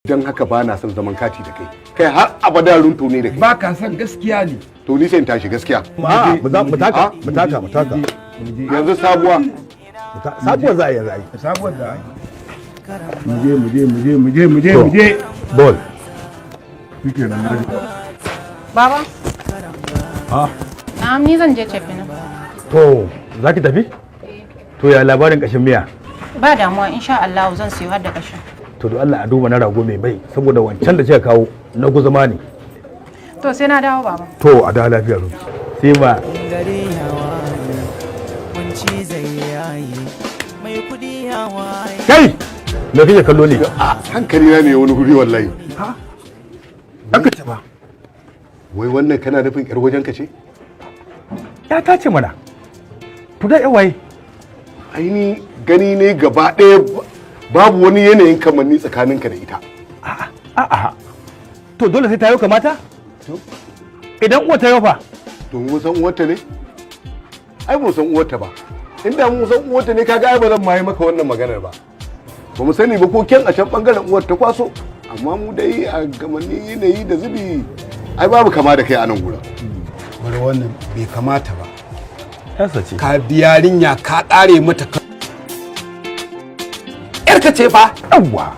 Don haka ba na son zaman kati da kai. Kai, har abada runto ne da kai. Ba ka son gaskiya ne. To, ni sai in tashi gaskiya. A mu taka, mu taka, mu taka. Yanzu sabuwa. Sabuwar za a yi yanzu ai. Sabuwar da ai. Mu je, mu je, mu je, mu je, mu je, mu je. Ball. Shikenan, na ji. Baba, Ha? Na'am, ni zan je cefe na. To, za ki tafi? To, ya labarin kashin miya? Ba damuwa, insha Allah zan siyo har da kashin. To, don Allah a duba na rago mai mai, saboda wancan da kika kawo na guzuma ne. To, sai na dawo, baba. To, a dawo lafiya ru. Sai ba. Gari ya waye, kunci zai yayi, mai kudi ya waye. Kai, me kake kallo ne? A hankali na ne wani guri wallahi. Ha, aka ce ba. Wai wannan kana nufin yar wajen ka ce? Ya ta ce mana. To, da yawaye. Aini gani ne gaba ɗaya babu wani yanayin kamanni tsakaninka da ita. A'a. To, dole sai ta yi kamata? Idan uwa ta yi fa? To, mun san uwarta ne? Ai mun san uwarta ba. Inda mun san uwarta ne, kaga ai ba zan ma yi maka wannan maganar ba. Ba mu sani ba ko ken a can bangaren uwar ta kwaso, amma mu dai a gamanni, yanayi da zubi, ai babu kama da kai a nan gurin. Bari, wannan bai kamata ba. Yarsa ce. Ka bi yarinya ka ƙare mata ka, yarka ce fa. Yawwa.